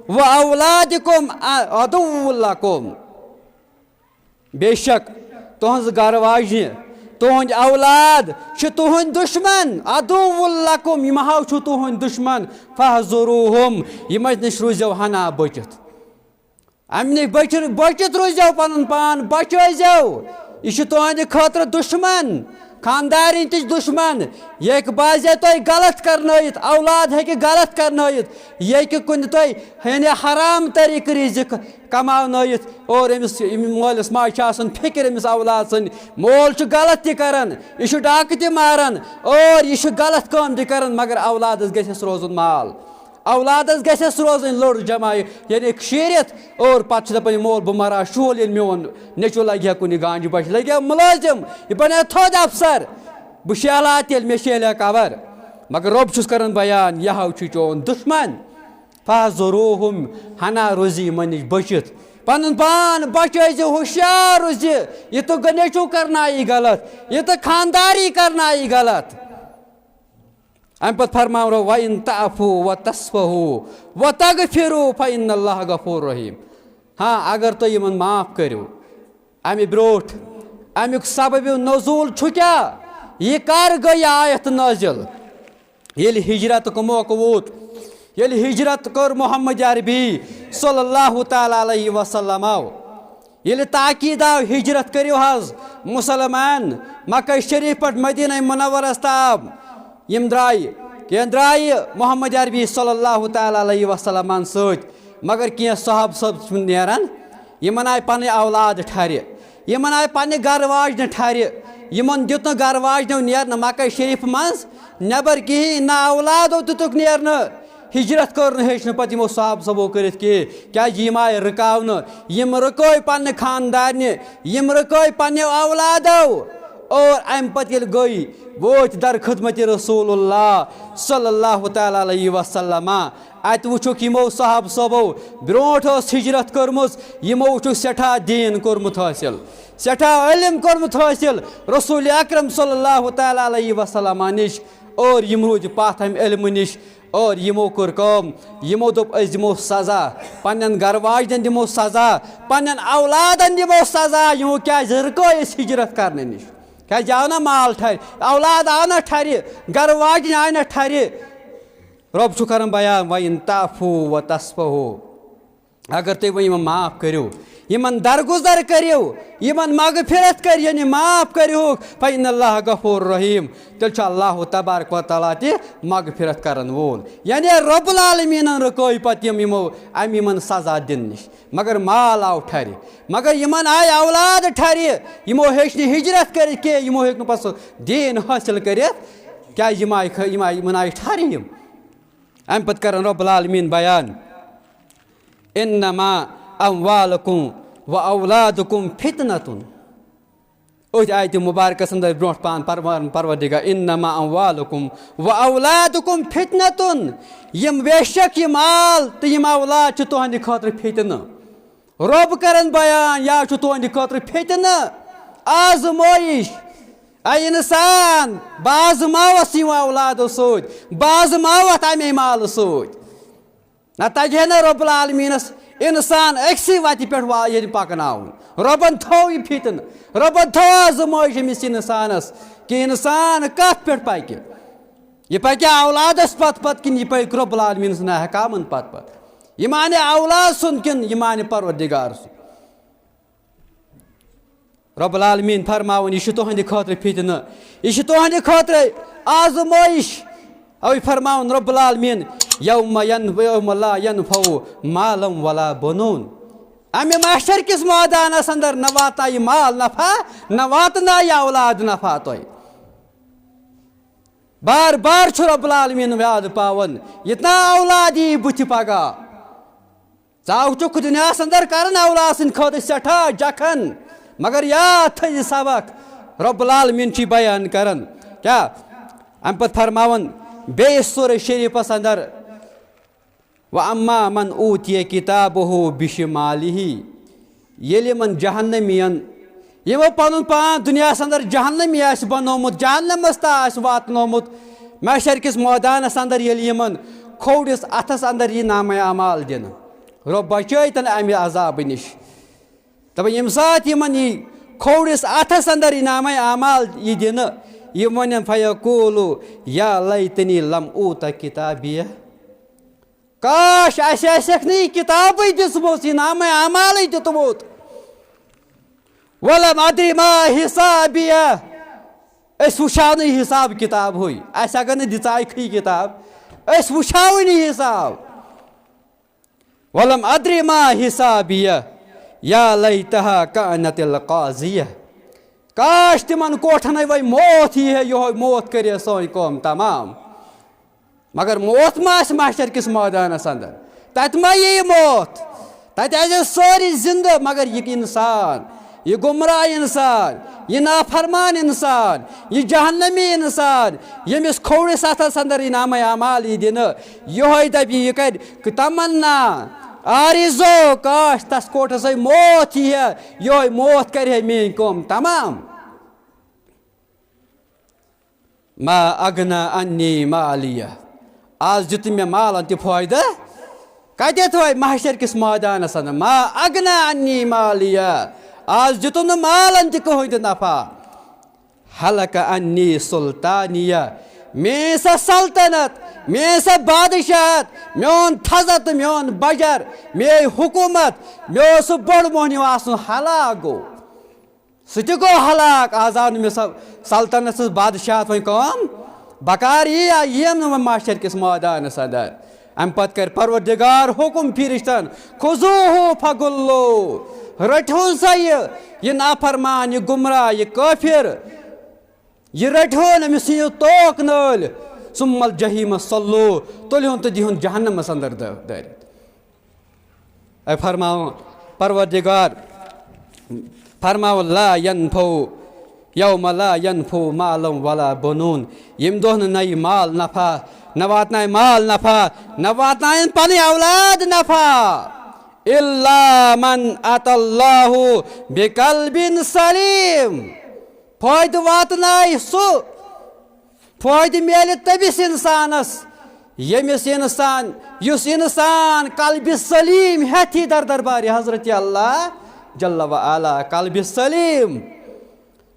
و اولادکم عدو لکم، بے شک تُہنٛز گرٕ واجنہِ، تُہنٛدۍ اولاد چھِ تُہنٛدۍ دُشمن، عدو لکم، یِم ہاو چھُ تُہنٛدۍ دُشمن، فاحذروہم، یِمن نِش روٗزیو ہنا بٔچِتھ۔ امہِ نِش بٔچِتھ، بٔچِتھ روٗزیو، پنُن پان بچٲیزیو۔ یہِ چھُ تُہنٛدِ خٲطرٕ دُشمن، خاندارِنۍ تہِ چھِ دُشمن۔ یہِ ہیٚکہِ بعضے تۄہہِ غلط کرنٲیِتھ، اولاد ہیٚکہِ غلط کرنٲیِتھ، یہِ ہیٚکہِ کُنہِ تۄہہِ یعنی حرام طریقہٕ رِزق کماونٲیِتھ، اور أمِس، أمِس مٲلِس ماجہِ چھِ آسان فِکر أمِس اولاد سٕنٛدِ، مول چھُ غلط تہِ کران، یہِ چھُ ڈاکہٕ تہِ ماران، اور یہِ چھُ غلط کٲم تہِ کران، مگر اولادس گژھٮ۪س روزُن مال، اولادس گژھٮ۪س روزٕنۍ لٔر جمع، یعنی شیٖرِتھ، اور پتہٕ چھُ دپان، یہِ مول، بہٕ مرا شُہُل، ییٚلہِ میون نیٚچو لگہِ ہا کُنہِ گانجہِ بچھِ، لگہِ ہا مُلٲزِم، یہِ بنہِ ہا تھوٚد افسر، بہٕ شیہلہٕ ہا تیٚلہِ، مےٚ شیہلہِ ہا کور۔ مگر رۄب چھُس کران بیان، یہِ ہاو چھُ چون دُشمن۔ فاحذروہم، ہنا روزِ یِمن نِش بٔچِتھ۔ پنُن پان بچٲیزِ، ہوشیار روزِ۔ یہِ تہٕ نیٚچو کرنایہِ غلط، یہِ تہٕ خانداری کرنایہِ غلط۔ امہِ پتہٕ فرماو رۄب، وَإِن تَعْفُوا وَتَصْفَحُوا وَتَغْفِرُوا فَإِنَّ اللَّهَ غَفُورٌ رَحِيمٌ۔ ہاں، اگر تُہۍ یِمن معاف کٔرِو۔ امہِ برونٹھ، امیُک سبب نزول چھُ کیٛاہ؟ یہِ کر گٔے آیت نٲزِل؟ ییٚلہِ ہجرتُک موقعہٕ ووت، ییٚلہِ ہجرت کٔر محمد عربی صلی اللہ تعالیٰ علیہ وسلم، ییٚلہِ تاکید آو، ہجرت کٔرِو حظ مسلمان، مکہ شریف پٮ۪ٹھ مدینہ منورس تام، یِم درٛایہِ، کینٛہہ درٛایہِ محمد عربی صلی اللہ تعالیٰ علیہ وسلمن سۭتۍ، مگر کینٛہہ صحابہٕ صٲب چھِنہٕ نیران، یِمن آیہِ پنٕنۍ اولاد ٹھرِ، یِمن آیہِ پننہِ گرٕ واجنہِ ٹھرِ، یِمن دیُت نہٕ گرٕ واجنیو نیرنہٕ مکہ شریف منٛز نٮ۪بر کِہیٖنۍ، نہ اولادو دِتُکھ نیرنہٕ۔ ہجرت کٔر نہٕ، ہیٚچھ نہٕ پتہٕ یِمو صحابہٕ صٲبو کٔرِتھ کِہیٖنۍ، کیازِ یِم آیہِ رُکاونہٕ، یِم رُکٲے پننہِ خاندارنہِ، یِم رُکٲے پننیو اولادو۔ اور امہِ پتہٕ ییٚلہِ گٔے، وٲتۍ در خدمت رسول اللہ صلی اللہ تعالیٰ علیہ وسلم، اتہِ وٕچھُکھ یِمو صحابہٕ صٲبو برونٹھ ٲس ہجرت کٔرمٕژ، یِمو وٕچھُکھ سٮ۪ٹھاہ دیٖن کوٚرمُت حٲصِل، سٮ۪ٹھاہ علم کوٚرمُت حٲصِل رسول اکرم صلی اللہ تعالیٰ علیہ وسلم نِش، اور یِم روٗدۍ پتھ امہِ علمہٕ نِش، اور یِمو کٔر کٲم، یِمو دوٚپ، أسۍ دِمو سزا، پننٮ۪ن گرٕ واجنٮ۪ن دِمو سزا، پننٮ۪ن اولادن دِمو سزا، یِمو کیازِ رُکٲے أسۍ ہجرت کرنہٕ نِش؟ کیازِ آو نہ مال ٹھرِ، اولاد آو نہ ٹھرِ، گرٕ واجنہِ آیہِ نہ ٹھرِ۔ رۄب چھُ کران بیان، وَإِن تَعْفُوا وَتَصْفَحُوا۔ اگر تُہۍ وۄنۍ یِمن معاف کٔرِو، یِمن درگُزر کٔرِو، یِمن مغفرت کٔرِو، یعنی معاف کٔرِو، فَإِنَّ اللَّهَ غَفُورٌ رَحِيمٌ، تیٚلہِ چھُ اللہ تبارک و تعالیٰ تہِ مغفرت کرن وول۔ یعنی رب العالمیٖنن رُکٲے پتہٕ یِم یِمو امہِ یِمن سزا دِنہٕ نِش، مگر مال آو ٹھرِ، مگر یِمن آیہِ اولاد ٹھرِ، یِمو ہیٚچھ نہٕ ہجرت کٔرِتھ کینٛہہ، یِمو ہیوٚک نہٕ پتہٕ سُہ دیٖن حٲصِل کٔرِتھ، کیازِ یِم آیہِ خ-، یِم آیہِ، یِمن آیہِ ٹھرِ یِم۔ امہِ پتہٕ کرن رب العالمین بیان، انما اموالکم و اولادکم فتنۃ۔ أتھۍ آیتہِ مبارکس اندر برونٹھ پان پروان پروردگار، انما اموالکم و اولادکم فتنۃ، یِم بے شک یہِ مال تہٕ یِم اولاد چھِ تُہنٛدِ خٲطرٕ فتنہٕ۔ رب کرن بیان، یا چھُ تُہنٛدِ خٲطرٕ فتنہٕ، آزمٲیش۔ اے انسان، بہٕ آزماوتھ یِمو اولادو سۭتۍ، بہٕ آزماوتھ امے مالہٕ سۭتۍ۔ نہ تگہِ ہے نہٕ رب العالمینس انسان أکسٕے وتہِ پٮ۪ٹھ وا-، ییٚتہِ پکناوُن۔ رۄبن تھوو یہِ فتنہٕ، رۄبن تھوو آزمٲیش أمِس انسانس، کہِ انسان کتھ پٮ۪ٹھ پکہِ۔ یہِ پکہِ اولادس پتہٕ پتہٕ کِنہٕ یہِ پکہِ رۄب العالمین سٕنٛدِ احکامن پتہٕ پتہٕ؟ یہِ مانہِ اولاد سُنٛد کِنہٕ یہِ مانہِ پروردگار سُنٛد؟ رۄب العالمین فرماوُن، یہِ چھُ تُہنٛدِ خٲطرٕ فتنہٕ، یہِ چھُ تُہنٛدِ خٲطرٕ آزمٲیش۔ اوے فرماوُن رۄب العالمین، یوم ین-، یوم لا ینفع مالم ولا بنون۔ امہِ محشر کِس مٲدانس اندر نہ واتنایہِ مال نفع، نہ واتنایہِ اولاد نفع تۄہہِ۔ بار بار چھُ رۄب العالمین وعدٕ پاوان، ییٚتہِ نا اولاد یی بُتھِ پگاہ۔ ژٕ آوُکھ دُنیاہس اندر کرن اولاد سٕنٛدِ خٲطرٕ سٮ۪ٹھاہ جکھن، مگر یاد تھٲیِو سبق، رۄب العالمین چھُ بیان کران۔ کیٛاہ؟ امہِ پتہٕ فرماوان بیٚیِس سورہ شریفس اندر، "واما من اوتی کتابہ بشمالہ"، ییٚلہِ یِمن جہنمی ین، یِمو پنُن پان دُنیاہس اندر جہنمی آسہِ بنومُت، جہنمس تام آسہِ واتنومُت، محشر کِس مٲدانس اندر ییٚلہِ یِمن کھوورِس اتھس اندر یی نامہ اعمال دِنہٕ، رۄب بچٲیتن امہِ عذابہٕ نِش۔ دپان، ییٚمہِ ساتہٕ یِمن یی کھوورِس اتھس اندر یی نامہ اعمال یی دِنہٕ، یِم ونن، "فیقولو یا لیتنی لم اوت کتابیہ"، کاش، اسہِ آسٮ۪کھ نہٕ یہِ کتابٕے دِژمٕژ، یہِ نامہ اعمالٕے دیُتمُت۔ "ولم ادری ما حسابیہ"، أسۍ وٕچھاو نہٕ یہِ حساب کتاب ہُے، اسہِ اگر نہٕ دِژایکھٕے کتاب، أسۍ وٕچھاوٕے نہٕ یہِ حساب۔ "ولم ادری ما حسابیہ، یا لیتہا کانت القاضیہ"، کاش تِمن کوٹھن وۄنۍ موت یی ہے، یِہوٚے موت کرِ ہے سٲنۍ کٲم تمام۔ مگر موت ما آسہِ محشر کِس مٲدانس اندر؟ تتہِ ما ییہِ موت؟ تتہِ آسہِ سٲری زندٕ، مگر یہِ انسان، یہِ گمراہ انسان، یہِ نافرمان انسان، یہِ جہنمی انسان، ییٚمِس کھوورِس اتھس اندر یہِ نامہ اعمال یی دِنہٕ، یِہوٚے دپہِ، یہِ کرِ تمنا، آرزو، کاش تس کوٹھس ہے موت یی ہے، یِہوٚے موت کرِ ہے میٲنۍ کٲم تمام۔ "ما اغنی عنی مالیہ"، آز دیُت نہٕ مےٚ مالن تہِ فٲیدٕ۔ کتٮ۪تھ وۄنۍ؟ محشر کِس مٲدانس اندر۔ "ما اغنی عنی مالیہ"، آز دیُتُم نہٕ مالن تہِ کٕہٕنۍ تہِ نفع۔ "ہلک عنی سلطانیہ"، میٲنۍ سۄ سلطنت، میٲنۍ سۄ بادشاہت، میون تھزر تہٕ میون بجر، میٲنۍ حکومت، مےٚ اوس سُہ بوٚڑ مۄہنیو آسُن، ہلاک گوٚو۔ سُہ تہِ گوٚو ہلاک، آز آو نہٕ مےٚ سۄ سلطنت، سٕنٛز بادشاہت وۄنۍ کٲم بکار یی، یا یِیَم نہٕ وۄنۍ محشر کِس مٲدانس اندر۔ امہِ پتہٕ کرِ پروردگار حکم فرشتن، "خذوہ فغلوہ"، رٔٹہون سا یہِ، یہِ نافرمان، یہِ گمراہ، یہِ کٲفر، یہِ رٔٹہون، أمِس یِیِو توک نٲلۍ، "ثم الجحیم صلوہ"، تُلہون تہٕ دِہون جہنمس اندر دٲ-، دٲرِتھ۔ اے فرماوان پروردگار، فرماوان، "لا ینفع، یوم لا ینفع مال ولا بنون"، ییٚمہِ دۄہ نہٕ نَیہِ مال نفع، نہ واتنایہِ مال نفع، نہ واتناین پنٕنۍ اولاد نفع، "الا من اتى اللہ بقلب سلیم"، فٲیدٕ واتنایہِ سُہ، فٲیدٕ میلہِ تٔمِس اِنسانَس، ییٚمِس اِنسان، یُس اِنسان قلبِ سلیم ہٮ۪تھ یی در دربارِ حضرت اللہ جل و علا، قلبِ سلیم،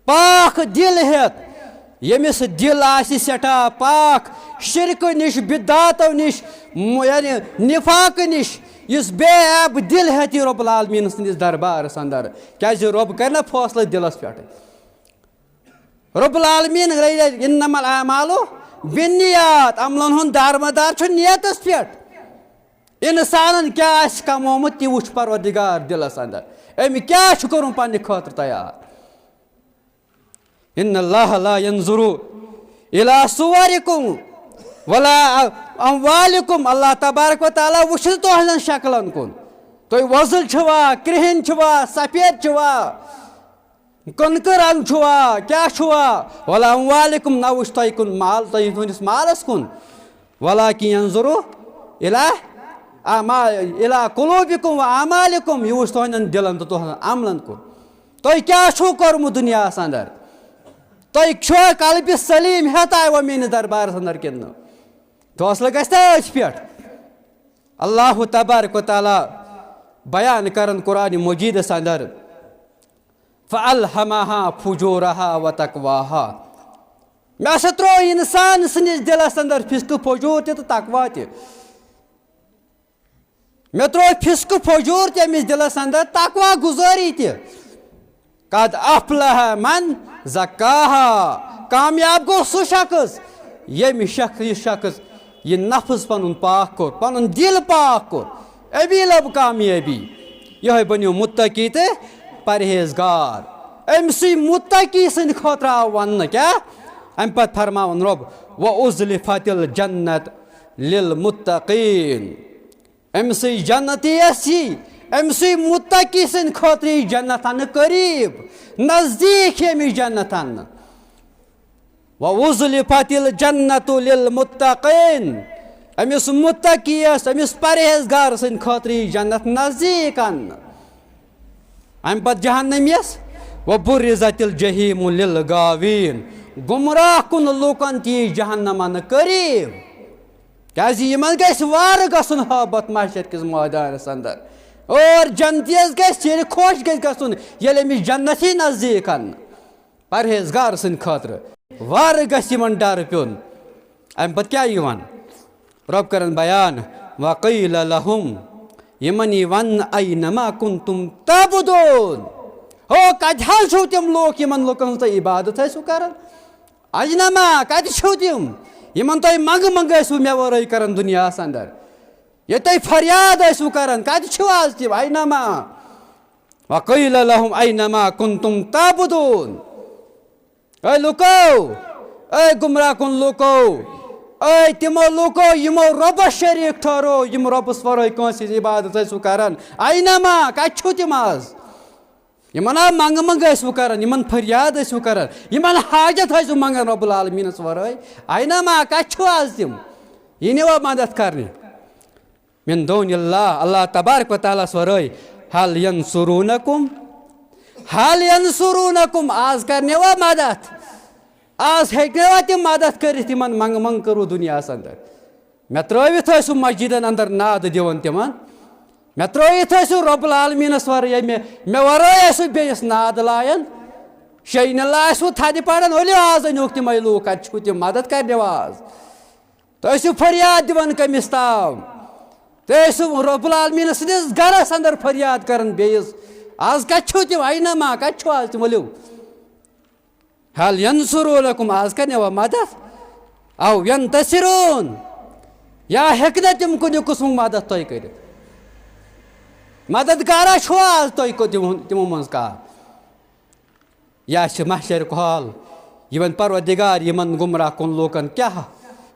پاک دِل ہٮ۪تھ، ییٚمِس دِل آسہِ سٮ۪ٹھاہ پاک شرکہٕ نِش، بدعاتو نِش، م-، یعنی نفاقہٕ نِش، یُس بے عیب دِل ہٮ۪تھ یی رب العالمین سٕنٛدِس دربارس اندر، کیازِ رب کرِ نہ فٲصلہٕ دِلس پٮ۪ٹھٕے۔ رب العالمین گٔے، "انما الاعمال بالنیات"، عملن ہُنٛد دارمدار چھُ نیتس پٮ۪ٹھ۔ انسانن کیٛاہ آسہِ کمومُت، تہِ وٕچھ پروردگار دِلس اندر، أمۍ کیٛاہ چھُ کوٚرمُت پننہِ خٲطرٕ تیار۔ "ان اللہ لا ينظر الى صوركم ولا اموالكم"، اللہ تبارک و تعالیٰ وٕچھِ نہٕ تُہنٛزن شکلن کُن، تُہۍ وۄزٕلۍ چھِوا، کرٛہِنۍ چھِوا، سفید چھِوا، کٕنکہٕ رنگ چھُوا، کیٛاہ چھُوا؟ "ولا اموالکم"، نہ وٕچھ تۄہہِ کُن مال، تۄہہِ تُہنٛدِس مالس کُن۔ "ولکن ینظر الی اعما-، الی قلوبکم و اعمالکم"، یہِ وٕچھ تُہنٛدٮ۪ن دِلن تہٕ تُہنٛدٮ۪ن عملن کُن۔ تۄہہِ کیٛاہ چھُو کوٚرمُت دُنیاہس اندر؟ تۄہہِ چھُوا قلبِ سلیم ہٮ۪تھ آیوا میٲنِس دربارس اندر کِنہٕ نہٕ؟ فٲصلہٕ گژھِ نا أتھۍ پٮ۪ٹھ۔ اللہ تبارک و تعالیٰ بیان کرن قرآن مجیدس اندر، فَأَلْهَمَهَا فُجُورَهَا وَتَقْوَاهَا۔ مےٚ ہسا ترٛوو اِنسان سٕنٛدِس دِلس اندر فِسقہٕ فجوٗر تہِ تہٕ تقوا تہِ۔ مےٚ ترٛوو فِسقہٕ فجوٗر تہِ أمِس دِلس اندر، تقوا گُزٲری تہِ۔ قد افلح من زکاہا، کامیاب گوٚو سُہ شخص، ییٚمہِ شخص، یہِ شخص یہِ نفس پنُن پاک کوٚر، پنُن دِل پاک کوٚر، أمی لب کامیٲبی۔ یِہوٚے بنیو متقی تہٕ پرہیزگار۔ أمۍ سٕے متقی سٕنٛدِ خٲطرٕ آو وننہٕ کیٛاہ؟ اَمہِ پتہٕ فرماوُن رۄب، وَأُزْلِفَتِ الْجَنَّةُ لِلْمُتَّقِينَ۔ أمۍ سٕے جنتی یَس یی، أمۍ سٕے متقی سٕنٛدِ خٲطرٕ یی جنت ہنہٕ قریب، نزدیٖک یی أمِس جنت ہنہٕ۔ وَأُزْلِفَتِ الْجَنَّةُ لِلْمُتَّقِينَ۔ أمِس متقی یَس، أمِس پرہیزگار سٕنٛدِ خٲطرٕ یی جنت نزدیٖک اننہٕ۔ اَمہِ پتہٕ جہنمیَس، وَبُرِّزَتِ الْجَحِيمُ لِلْغَاوِينَ۔ گمراہ کُن لوٗکن تہِ یی جہنم انہٕ قریب۔ کیازِ یِمن گژھِ وارٕ گژھُن ہٲبتھ محشر کِس مٲدانس اندر۔ اور جنتیس گژھِ ییٚلہِ خۄش گژھِ گژھُن، ییٚلہِ أمِس جنت یی نزدیٖک اننہٕ۔ پرہیزگار سٕنٛدِ خٲطرٕ وارٕ گژھِ یِمن ڈر پیوٚن۔ اَمہِ پتہٕ کیٛاہ یِوان؟ رۄب کرن بیان، وَقِيلَ لَهُمْ، یِمن یی وننہٕ، أَيْنَ مَا كُنْتُمْ تَعْبُدُونَ۔ ہو، کتہِ حظ چھِو تِم لوٗکھ، یِمن لوٗکن ہٕنٛز تُہۍ عبادت ٲسِو کران؟ أَيْنَ مَا، کتہِ چھِو تِم؟ یِمن تُہۍ منٛگہٕ منٛگہٕ ٲسِو مےٚ ورٲے کران دُنیاہس اندر، ییٚتہِ تُہۍ فریاد ٲسِو کران، کتہِ چھِو آز تِم؟ أَيْنَ مَا۔ وَقِيلَ لَهُمْ أَيْنَ مَا كُنْتُمْ تَعْبُدُونَ۔ اے لُکو، اے گمراہ کُن لُکو، اے تِمو لُکو یِمو رۄبس شریٖک ٹھٔہرو، یِم رۄبس ورٲے کٲنٛسہِ ہٕنٛز عبادت ٲسِو کران، أَيْنَ مَا، کتہِ چھِو تِم آز؟ یِمن آ منٛگہٕ منٛگہٕ ٲسِو کران، یِمن فریاد ٲسِو کران، یِمن حاجت ٲسِو منٛگان رۄب العالمیٖنس ورٲے، أَيْنَ مَا، کتہِ چھِو آز تِم؟ یہِ نیوا مدد کرنہِ؟ مِن دوٗنِ اللہ، اللہ تبارک و تعالیٰ ہس ورٲے۔ هَلْ يَنْصُرُونَكُمْ؟ هَلْ يَنْصُرُونَكُمْ؟ آز کرنیوا مدد؟ آز ہیٚکنیوا تِم مدد کٔرِتھ یِمن منٛگہٕ منٛگہٕ کٔرو دُنیاہس اندر؟ مےٚ ترٲوِتھ ٲسِو مسجدن اندر ناد دِوان تِمن، مےٚ ترٲوِتھ ٲسِو رۄب العالمیٖنس ورٲے، مےٚ، مےٚ ورٲے ٲسِو بیٚیِس ناد لایان، شیٚیہِ نِلہٕ ٲسِو تھدِ پران، ؤلِو آز أنِوکھ تِمے لوٗکھ، کتہِ چھِو تِم، مدد کرنیوا آز؟ تُہۍ ٲسِو فریاد دِوان کٔمِس تام؟ تُہۍ ٲسِو رۄب العالمیٖن سٕنٛدِس گرس اندر فریاد کران بیٚیِس۔ آز کتہِ چھِو تِم؟ أَيْنَ مَا، کتہِ چھِو آز تِم؟ ؤلِو۔ هَلْ يَنْصُرُونَكُمْ، آز کرنیوا مدد؟ أَوْ يَنْتَصِرُونَ، یا ہیٚکہِ نا تِم کُنہِ قٕسمُک مدد تۄہہِ کٔرِتھ؟ مددگارا چھُوا آز تۄہہِ کو-، تِمو، تِمو منٛز کانٛہہ؟ یا چھِ محشرُک حال، یہِ وَنہِ پروردگار یِمن گمراہ کُن لوٗکن، کیٛاہ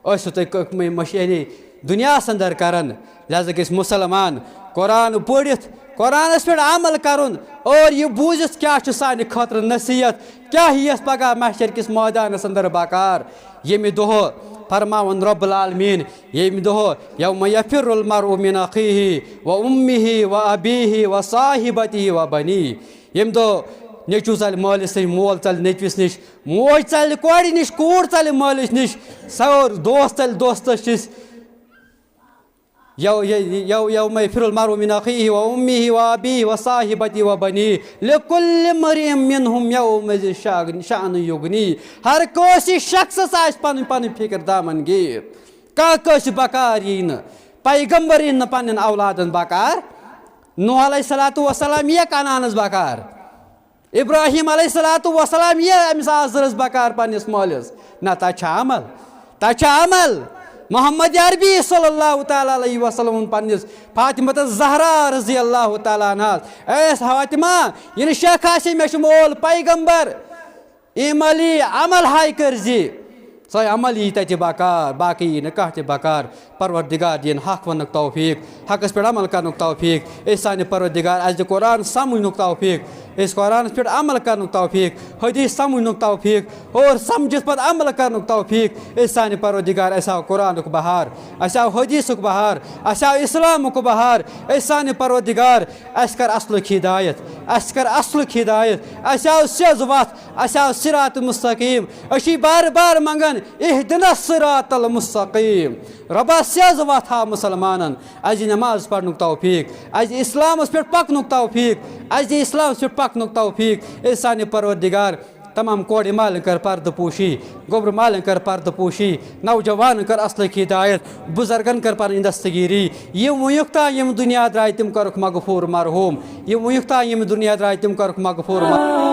ٲسِو تُہۍ ک-، م-، مش-، یعنی دُنیاہس اندر کران؟ لہذا گٔژھۍ مُسلمان قرآن پٔرِتھ، قرآنس پٮ۪ٹھ عمل کرُن اور یہِ بوٗزِتھ کیٛاہ چھُ سانہِ خٲطرٕ نصیحت، کیٛاہ یِیَس پگاہ محشر کِس مٲدانس اندر بکار، ییٚمہِ دۄہ فرماوان رب العالمین، ییٚمہِ دۄہ یوم یفر المرء من اخیہ و امہ و ابیہ و صاحبتہ و بنیہ، ییٚمہِ دۄہ نیٚچوٗ ژَلہِ مٲلِس نِش، مول ژَلہِ نیٚچوِس نِش، موج ژَلہِ کورِ نِش، کوٗر ژَلہِ مٲلِس نِش، سور دوست ژَلہِ دوستَس نِش۔ یو-، یو-، یو-، یوم یفر المرء من اخیہ و امہ و ابیہ و صاحبتہ و بنیہ، لکل امرئ منہم یومئذ شأن، شأن یغنیہ۔ ہر کٲنٛسہِ شخصس آسہِ پنٕنۍ پنٕنۍ فکر دامن گیر۔ کانٛہہ کٲنٛسہِ بکار یی نہٕ۔ پیغمبر یی نہٕ پننٮ۪ن اولادن بکار۔ نوح علیہ الصلوۃ والسلام یی کنعانس بکار۔ ابراہیم علیہ الصلوۃ والسلام یی أمِس آزرس بکار پننِس مٲلِس۔ نہ، تتہِ چھا عمل؟ تتہِ چھا عمل؟ محمد عربی صلی اللہ تعالیٰ علیہ وسلم ووٚن پننِس فاطمہ الزہرا رضی اللہ تعالیٰ عنہاس، اے فاطمہ، یہِ نہٕ شک آسہِ، مےٚ چھُ مول پیغمبر۔ اعملی، عمل ہاے کٔرۍ زِ۔ سۄے عمل یی تتہِ بکار، باقٕے یی نہٕ کانٛہہ تہِ بکار۔ پروردگار دِیِن حق وننُک توفیق، حقس پٮ۪ٹھ عمل کرنُک توفیق۔ اے سانہِ پروردگار، اسہِ دِ قرآن سمجھنُک توفیق، أسۍ قرآنس پٮ۪ٹھ عمل کرنُک توفیق، حدیث سمجھنُک توفیق اور سمجھِتھ پتہٕ عمل کرنُک توفیق۔ اے سانہِ پروردگار، اسہِ آو قرآنُک بہار، اسہِ آو حدیثُک بہار، اسہِ آو اسلامُک بہار۔ اے سانہِ پروردگار، اسہِ کر اصلُک ہدایت، اسہِ کر اصلُک ہدایت۔ اسہِ آو سیٚز وتھ، اسہِ آو صراط مستقیم۔ أسۍ چھِ بار بار منگان، اہدنا الصراط المستقیم۔ رۄبا، سیٚز وتھ ہاو مسلمانن۔ اسہِ دِ نماز پرنُک توفیق، اسہِ دِ اسلامس پٮ۪ٹھ پکنُک توفیق، اَسہِ دِ اسلامس پٮ۪ٹھ پکنُک توفیق۔ اے سانہِ پروردگار، تمام کورِ مالٮ۪ن کر پردٕ پوشی، گوٚبرٕ مالٮ۪ن کر پردٕ پوشی، نوجوانن کر اصلٕچ ہدایت، بزرگن کر پنٕنۍ دستگیری۔ یِم وٕنیُک تام یِم دُنیا درٛاے تِم کرُکھ مغفور مرحوم، یِم وٕنیُک تام یِم دُنیا درٛاے تِم کرُکھ مغفور مرحوم۔